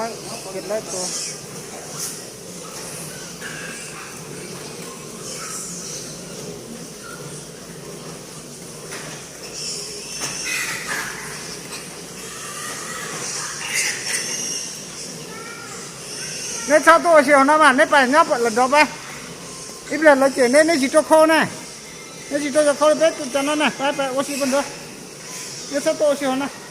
ເຈັດຮ້ອຍໂຕ. ໃນຊາວໂຕເຊວນຳມາ ໃນໄປ ຫຍັບລະດອກໄປ ອີບແລ້ວລະເຈ ໃນ ໃນຊິໂຕໂຄນະ ໃນຊິໂຕໂຄເປັດຈັນນັ້ນນະ ໄປ ໄປ ໂອຊີເພິ່ນເດີ ໃນຊາວໂຕເຊວນະ.